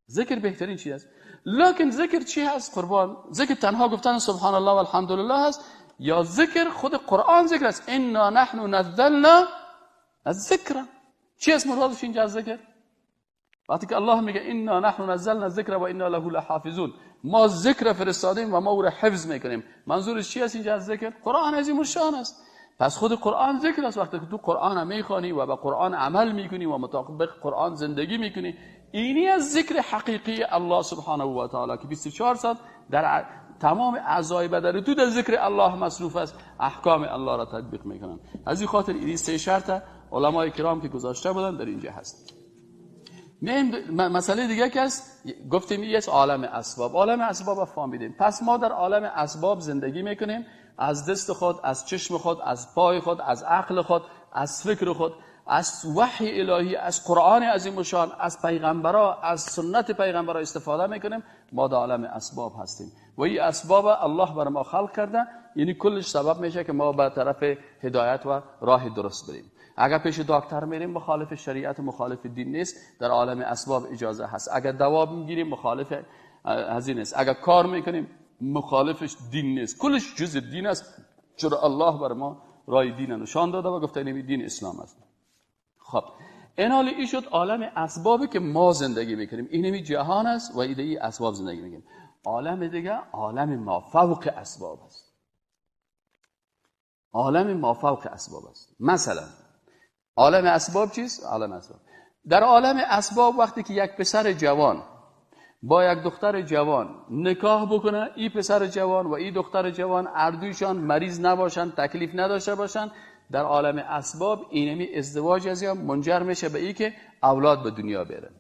ذکر بهترین چیز است، لکن ذکر چی هست قربان؟ ذکر تنها گفتن سبحان الله و الحمدلله هست یا ذکر خود قرآن ذکر است؟ انا نحن نزلنا الذکر. چی است مرادش اینجا از ذکر؟ وقتی که الله میگه انا نحن نزلنا الذکر و انا له لحافظون، ما ذکر فرستادیم و ما او را حفظ میکنیم، منظورش چی است اینجا از ذکر؟ قرآن عظیم الشان است. پس خود قرآن ذکر است. وقتی که تو قرآن میخوانی و به قرآن عمل میکنی و مطابق قرآن زندگی میکنی، اینی از ذکر حقیقی الله سبحانه و تعالی که 24 ساعت در تمام اعضای بدن تو در ذکر الله مصروف است، احکام الله را تطبیق میکنن. از این خاطر این سه شرط علمای کرام که گذاشته بودن در اینجا هست. مسئله دیگه که است، گفتیم این عالم اسباب، عالم اسباب فهمیدیم. پس ما در عالم اسباب زندگی میکنیم، از دست خود، از چشم خود، از پای خود، از عقل خود، از فکر خود، از وحی الهی، از قرآن عظیم الشان، از پیغمبرا، از سنت پیغمبرا استفاده میکنیم. ما در عالم اسباب هستیم و این اسباب الله بر ما خلق کرده، یعنی کلش سبب میشه که ما به طرف هدایت و راه درست بریم. اگر پیش دکتر میریم مخالف شریعت و مخالف دین نیست، در عالم اسباب اجازه هست. اگر دوا میگیریم مخالف از این نیست، اگر کار میکنیم مخالفش دین نیست، کلش جز دین است. چرا الله بر ما راه دین نشان داده و گفته این دین اسلام است. خب این حال ای شد عالم اسبابی که ما زندگی میکنیم، اینمی جهان است و ایده ای اسباب زندگی میکنیم. عالم دیگه عالم ما فوق اسباب است، عالم ما فوق اسباب است. مثلا عالم اسباب چیست؟ عالم اسباب، در عالم اسباب وقتی که یک پسر جوان با یک دختر جوان نکاح بکنه، این پسر جوان و این دختر جوان اردویشان مریض نباشن، تکلیف نداشته باشن، در عالم اسباب اینمی ازدواج از یا منجر میشه به ای که اولاد به دنیا بیارن.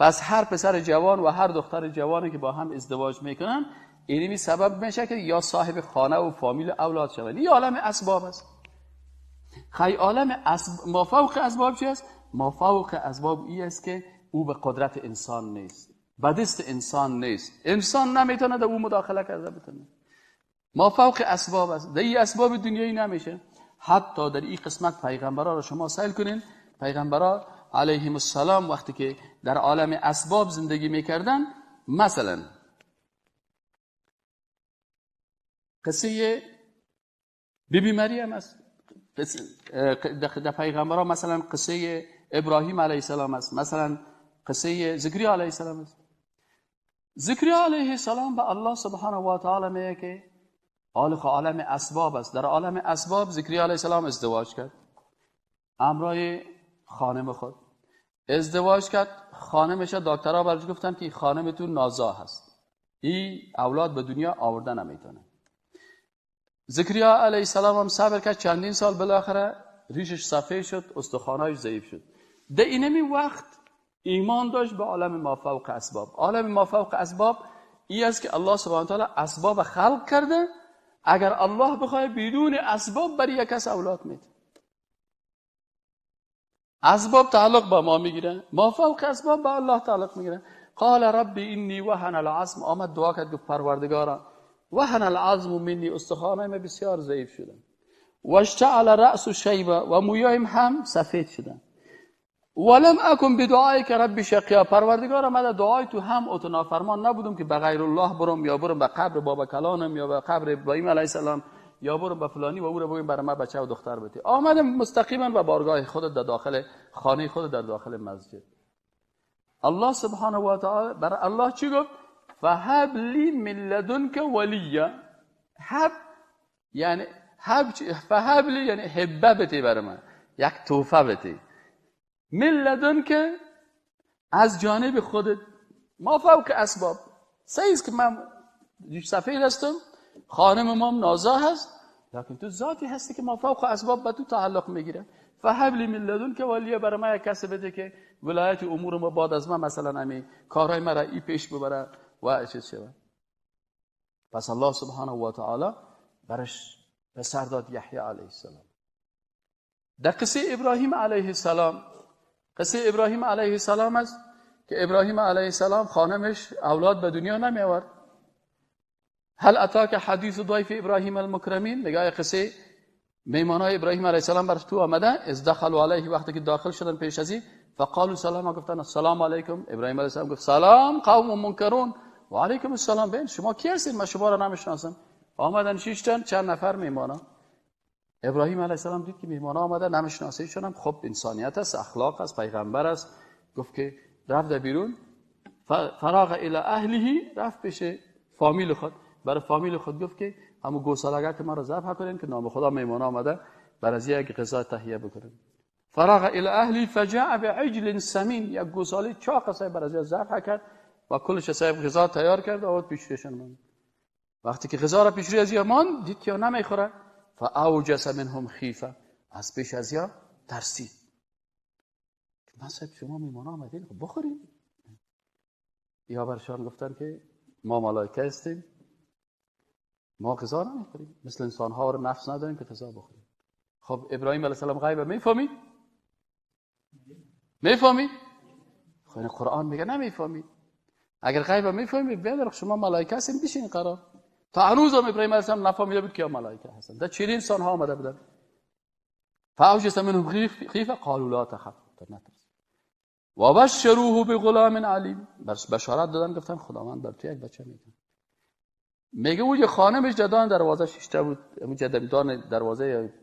پس هر پسر جوان و هر دختر جوانی که با هم ازدواج میکنن اینمی سبب میشه که یا صاحب خانه و فامیل اولاد شوند. این عالم اسباب است. خی عالم ما فوق اسباب چی است؟ ما فوق اسباب ای است که او به قدرت انسان نیست، به دست انسان نیست، انسان نمیتونه در او مداخله کرده بتونه. ما فوق اسباب است، در این اسباب دنیایی نمیشه. حتی در این قسمت پیغمبرا را شما سیل کنین، پیغمبرا علیهم السلام وقتی که در عالم اسباب زندگی میکردن، مثلا قصه بیبی مریم است، در پیغمبرا مثلا قصه ابراهیم علیه السلام است، مثلا قصه زکریا علیه السلام است. زکریا علیه السلام به الله سبحانه و تعالی میگه که عالم اسباب است. در عالم اسباب زکریا علیه السلام ازدواج کرد، امرای خانم خود ازدواج کرد. خانمش دکترها برش گفتن که خانمتون نازا هست، این اولاد به دنیا آورده نمیتونه. زکریا علیه السلام هم صبر کرد چندین سال، بالاخره ریشش سفید شد، استخوانایش ضعیف شد. در اینمی وقت ایمان داشت به عالم مافوق اسباب. عالم مافوق اسباب ای است که الله سبحانه و تعالی اسباب خلق کرده، اگر الله بخواد بدون اسباب برای یک کس اولاد میده. اسباب تعلق با ما میگیره، مافوق اسباب با الله تعلق میگیره. قال ربی انی وهن العظم، آمد دعا کرد گفت پروردگارا وهن العظم منی، استخوانم بسیار ضعیف شده، واشتعل رأس شیبه، و مویایم هم سفید شدن، ولم اکن بدعایک ربی شقیا، پروردگارا من دعای تو هم اتو نافرمان نبودم که به غیر الله برم، یا برم به قبر بابا کلانم، یا به قبر ابراهیم علیه السلام، یا برم به فلانی و او رو بگم برای من بچه و دختر بده. آمدم مستقیما به بارگاه خودت، در داخل خانه خودت، در داخل مسجد. الله سبحانه و تعالی برای الله چی گفت؟ فهب لی من لدنک ولیا. هب یعنی هب، فهب لی یعنی هبه بده برای من، یک توفه بده، من لدنک از جانب خودت، ما فوق اسباب. صحیح که من سفید هستم، خانم ما نازا هست، لکن تو ذاتی هستی که ما فوق اسباب به تو تعلق میگیره. فهب لی من لدنک ولیا، برای من یک کسی بده که ولایت امور ما بعد از من مثلا امی کارهای مرا ای پیش ببره و چیز شود. پس الله سبحانه و تعالی برش پسر داد، یحیی علیه السلام. در قصه ابراهیم علیه السلام، قصه ابراهیم علیه السلام است که ابراهیم علیه السلام خانمش اولاد به دنیا نمی آورد. هل اتاک حدیث ضیف ابراهیم المکرمین، نگاه قصه میمانای ابراهیم علیه السلام بر تو آمده. از دخلوا علیه، وقتی که داخل شدن پیش از این، فقالوا سلام، گفتن السلام علیکم. ابراهیم علیه السلام گفت سلام قوم منکرون، و علیکم السلام. بین شما کی هستین؟ من شما را نمیشناسم. آمدن شیشتن چند نفر میمانا. ابراهیم علیه السلام دید که میهمان آمده، نمیشناسه هم، خب انسانیت است، اخلاق است، پیغمبر است. گفت که رفت بیرون، فراغ الی اهله، رفت پیش فامیل خود. برای فامیل خود گفت که همون گوساله که ما را ذبح کنیم که نام خدا میهمان آمده، برای یک غذا تهیه بکنیم. فراغ الی اهلی فجاء بعجل سمین، یک گوساله چاق است برای ذبح کرد و کلش صاحب غذا تیار کرد و آورد پیش رویشان. وقتی که غذا را پیش روی از یمان دید که نمیخوره، فاوجس منهم خیفه، از پیش از یا ترسید. من صاحب شما میمان آمدین، خب بخوریم. یا برشان گفتن که ما ملائکه هستیم، ما غذا نمیخوریم، مثل انسان ها رو نفس نداریم که غذا بخوریم. خب ابراهیم علیه السلام غیب میفهمید؟ میفهمید؟ خب این قرآن میگه نمیفهمید. اگر غیب میفهمید بیادر شما ملائکه هستین، بشین قرار. تا هنوز هم ابراهیم علیه السلام نفهمیده بود که ملائکه هستند. در چنین انسان ها آمده بودن. فاوجس منهم خیفه قالوا لا تخف، نترس. و بشروه بغلام علیم، بشارت دادن، گفتن خداوند بر تو یک بچه میده. میگه او یه خانمش جدان دروازه شیشته بود، اون جدان دروازه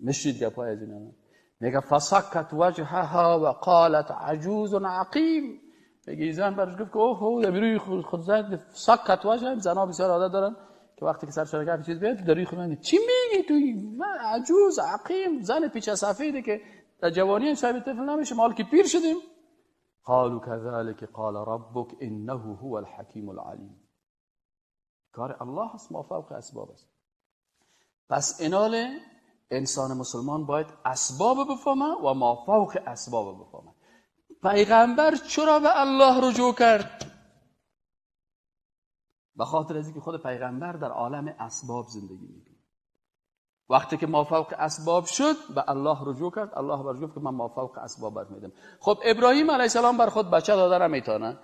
مشید گپای از اینا. میگه فسکت وجهها و قالت عجوز عقیم. میگه زن برش گفت که اوه اوه روی خود زد، سکت وجه. زنا بسیار عادت دارن که وقتی که سرشون گپ چیز بیاد در روی خود چی میگی تو، من عجوز عقیم، زن پیچه سفیده که در جوانی صاحب طفل نمیشه، مال که پیر شدیم. قالوا كذلك قال ربك انه هو الحكيم العليم. کار الله است، ما فوق اسباب است. پس اینال انسان مسلمان باید اسباب بفهمه و ما فوق اسباب بفهمه. پیغمبر چرا به الله رجوع کرد؟ به خاطر از اینکه خود پیغمبر در عالم اسباب زندگی میکنه. وقتی که ما فوق اسباب شد به الله رجوع کرد، الله برش گفت که من ما فوق اسباب بر میدم. خب ابراهیم علیه السلام بر خود بچه داده نمیتونه،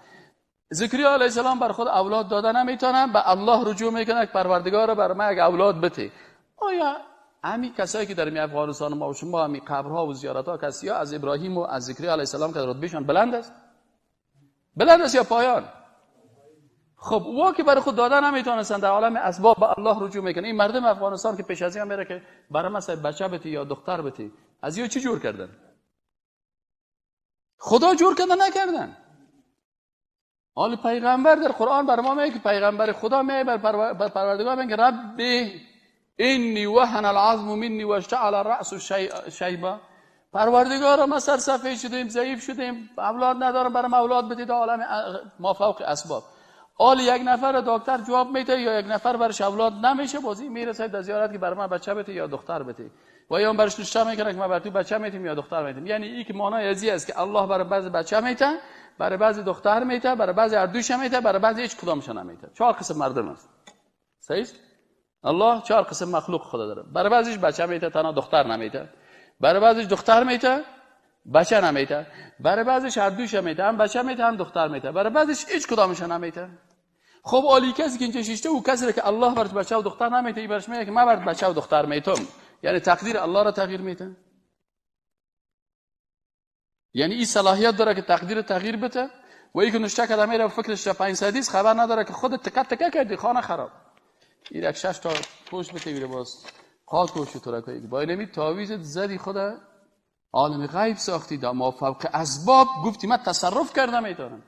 زکریا علیه السلام بر خود اولاد داده نمیتونه، به الله رجوع میکنه که پروردگار بر من یک اولاد بده. آیا همین کسایی که در می افغانستان ما و شما همین قبرها و زیارت‌ها کسی از ابراهیم و از زکریا علیه السلام که رتبهشان بلند است؟ بلند است یا پایان؟ خب او که برای خود داده نمیتونستن، در عالم اسباب به الله رجوع میکنه. این مردم افغانستان که پیش از این میره که برای مثلا بچه بتی یا دختر بتی، از یو چی جور کردن؟ خدا جور کردن نکردن. حال پیغمبر در قرآن بر ما میگه که پیغمبر خدا میگه بر پروردگار میگه رب انی وهن العظم منی واشتعل الراس شیبا. پروردگارا ما سرسفید شدیم، ضعیف شدیم، اولاد ندارم، برام اولاد بدید. عالم ما فوق اسباب. حال یک نفر دکتر جواب میده یا یک نفر برش اولاد نمیشه، بازی میرسه در زیارت که بر من بچه بده یا دختر بده، و یا برش نشته میکنه که ما بر تو بچه میتیم یا دختر میتیم. یعنی این که معنای ازی است که الله برای بعضی بچه میته، برای بعضی دختر میته، برای بعضی اردوش میته، برای بعضی هیچ کدامش نمیته. چهار قسم مردم است. صحیح؟ الله چهار قسم مخلوق خدا داره. برای بعضیش بچه میته، تنها دختر نمیته. برای بعضیش دختر میته، بچه نمیته. برای بعضیش هر دوش میته، هم بچه میته هم دختر میته. برای بعضیش هیچ کدامش نمیته. خب عالی کسی که اینجا شیشته، او کسی که الله برش بچه و دختر نمیته، ای برش میگه که من برات بچه و دختر میتم. یعنی تقدیر الله را تغییر میته. یعنی این صلاحیت داره که تقدیر تغییر بده. و ای که نشته کده میره فکرش 500 خبر نداره که خود تکه تکه کردی، خانه خراب. این یک 6 تا پوش بته میره باز خاک و شترکایی با اینمی تعویذ زدی، خود عالم غیب ساختی، دا ما فوق اسباب گفتی من تصرف کردم میتونم.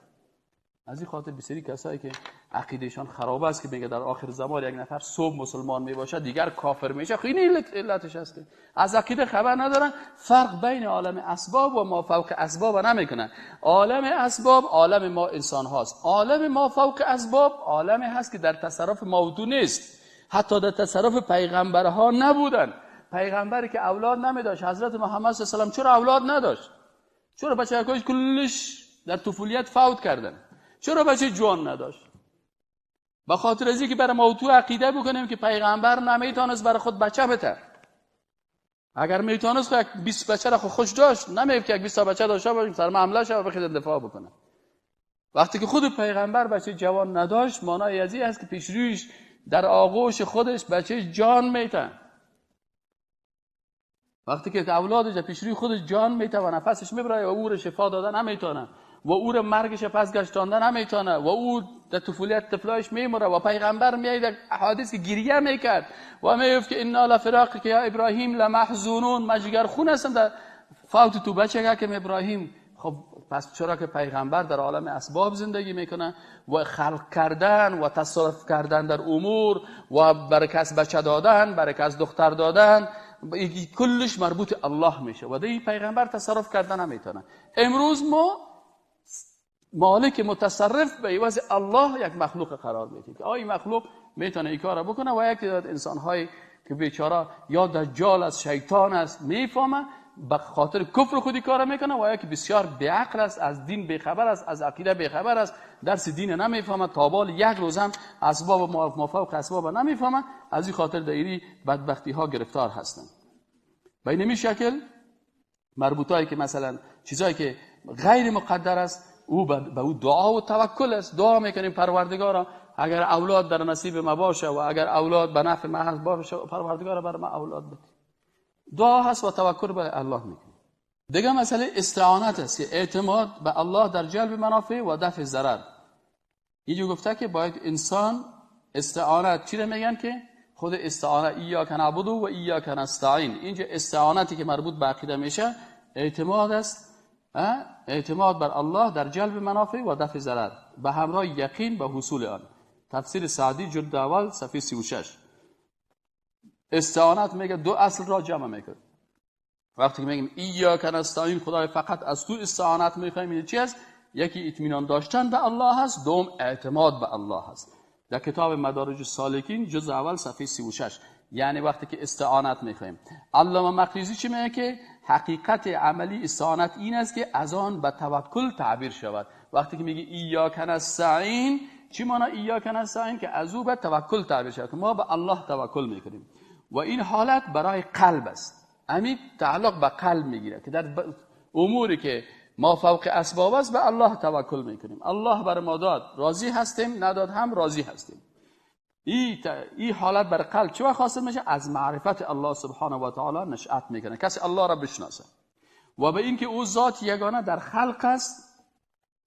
از این خاطر بسیاری کسایی که عقیدهشان خراب است که میگه در آخر زمان یک نفر صبح مسلمان میباشه دیگر کافر میشه، خیلی علتش هست که از عقیده خبر ندارن. فرق بین عالم اسباب و ما فوق اسباب نمیکنن. عالم اسباب عالم ما انسان هاست، عالم ما فوق اسباب عالم هست که در تصرف ما نیست، حتی در تصرف پیغمبرها نبودن. پیغمبری که اولاد نمیداشت، حضرت محمد صلی الله علیه و سلم چرا اولاد نداشت؟ چرا بچه‌هاش کلش در طفولیت فوت کردن؟ چرا بچه جوان نداشت؟ به خاطر از اینکه برای ما تو عقیده بکنیم که پیغمبر نمیتونست برای خود بچه بده. اگر میتونست یک 20 بچه را خوش داشت، نمیگفت که یک 20 تا بچه داشته باشیم سر حمله شه و بخواد دفاع بکنه. وقتی که خود پیغمبر بچه جوان نداشت، معنای از این است که پیش رویش در آغوش خودش بچه جان میته. وقتی که اولادش پیش روی خودش جان میته و نفسش میبره و او رو شفا دادن نمیتونه و او رو مرگش پس گشتاندن نمیتونه و او در طفولیت طفلایش میمره و پیغمبر میاد در احادیث که گریه میکرد و میگفت که انا لفراقک یا ابراهیم لمحزونون، ما جگر خون هستم در فوت تو بچه که ابراهیم. خب پس چرا که پیغمبر در عالم اسباب زندگی میکنه و خلق کردن و تصرف کردن در امور و برای کس بچه دادن، برای کس دختر دادن، کلش مربوط الله میشه و دی پیغمبر تصرف کردن نمیتونه. امروز ما مالک متصرف به عوض الله یک مخلوق قرار میدیم که آی مخلوق میتونه این کارو بکنه و یک تعداد انسان‌هایی که بیچاره یا دجال است، شیطان است، میفهمه به خاطر کفر خودی کار میکنه و یکی بسیار بیعقل است، از دین بیخبر است، از عقیده بیخبر است، درس دین نمیفهمه، تابال یک روز هم اسباب مافوق اسباب نمیفهمه. از این خاطر دایری بدبختی ها گرفتار هستند. به این شکل مربوطایی که مثلا چیزایی که غیر مقدر است، او به او دعا و توکل است. دعا میکنیم پروردگارا اگر اولاد در نصیب ما باشه و اگر اولاد به نفع ما باشه، پروردگارا بر ما اولاد بده. دعا هست و توکل به الله میکنیم. دیگه مسئله استعانت است که اعتماد به الله در جلب منافع و دفع ضرر. اینجا گفته که باید انسان استعانت، چی رو میگن که خود استعانت، ایاک نعبد و ایاک نستعین. اینجا استعانتی که مربوط به عقیده میشه اعتماد است، اعتماد بر الله در جلب منافع و دفع ضرر به همراه یقین به حصول آن. تفسیر سعدی جلد اول صفحه 36. استعانت میگه دو اصل را جمع میکنه. وقتی که میگیم ایاک نستعین، خدای فقط از تو استعانت میخوایم، این چی است؟ یکی اطمینان داشتن به الله هست، دوم اعتماد به الله هست. در کتاب مدارج السالکین جزء اول صفحه 36. یعنی وقتی که استعانت میخوایم، علامه مقریزی چی میگه که حقیقت عملی استعانت این است که از آن به توکل تعبیر شود. وقتی که میگه ایاک نستعین، چی معنی ایاک نستعین؟ که از او به توکل تعبیر شود، ما به الله توکل میکنیم و این حالت برای قلب است. امید تعلق به قلب میگیره که در اموری که ما فوق اسباب است به الله توکل میکنیم. الله بر ما داد راضی هستیم، نداد هم راضی هستیم. این حالت بر قلب چه وقت حاصل میشه؟ از معرفت الله سبحانه و تعالی نشأت میکنه. کسی الله را بشناسه و به اینکه او ذات یگانه در خلق است،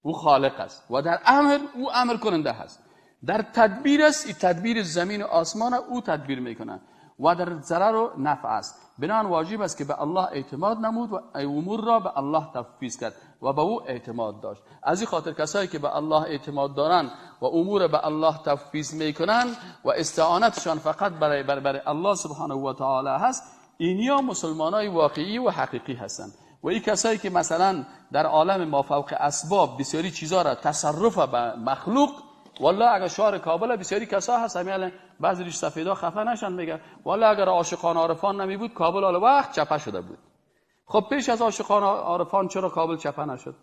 او خالق است و در امر او امر کننده هست، در تدبیر است، این تدبیر زمین و آسمان او تدبیر میکنه و در ضرر و نفع است. بنان واجب است که به الله اعتماد نمود و امور را به الله تفویض کرد و به او اعتماد داشت. از این خاطر کسایی که به الله اعتماد دارن و امور به الله تفویض میکنن و استعانتشان فقط برای الله سبحانه و تعالی هست، اینیا مسلمانای واقعی و حقیقی هستند. و این کسایی که مثلا در عالم ما فوق اسباب بسیاری چیزا را تصرف به مخلوق، والله اگر شهر کابل بسیاری کسا هست، همین بعضی ریش سفیدا خفه نشن، میگه والله اگر عاشقان عارفان نمی بود کابل حالا وقت چپه شده بود. خب پیش از عاشقان عارفان چرا کابل چپه نشد؟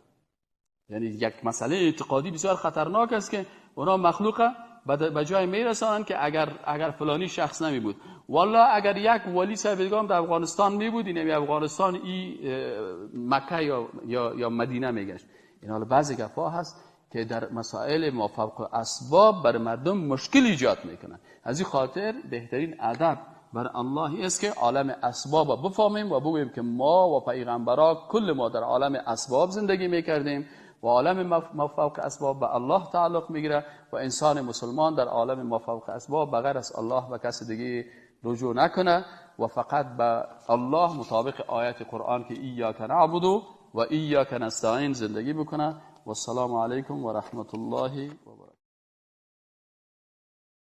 یعنی یک مسئله اعتقادی بسیار خطرناک است که اونا مخلوقه به جای میرسانند که اگر فلانی شخص نمی بود، والله اگر یک ولی صاحب در افغانستان می بود، این افغانستان ای مکه یا مدینه میگشت. این حالا بعضی گپا هست که در مسائل ما فوق اسباب بر مردم مشکل ایجاد میکنن. از این خاطر بهترین ادب بر الله است که عالم اسباب بفهمیم و بگوییم که ما و پیغمبرا کل ما در عالم اسباب زندگی میکردیم و عالم ما فوق اسباب به الله تعلق میگیره و انسان مسلمان در عالم ما فوق اسباب بغیر از الله و کس دیگه رجوع نکنه و فقط به الله مطابق آیت قرآن که ایاک نعبد و ایاک نستعین زندگی بکنه. و السلام علیکم و رحمت الله و برکاته.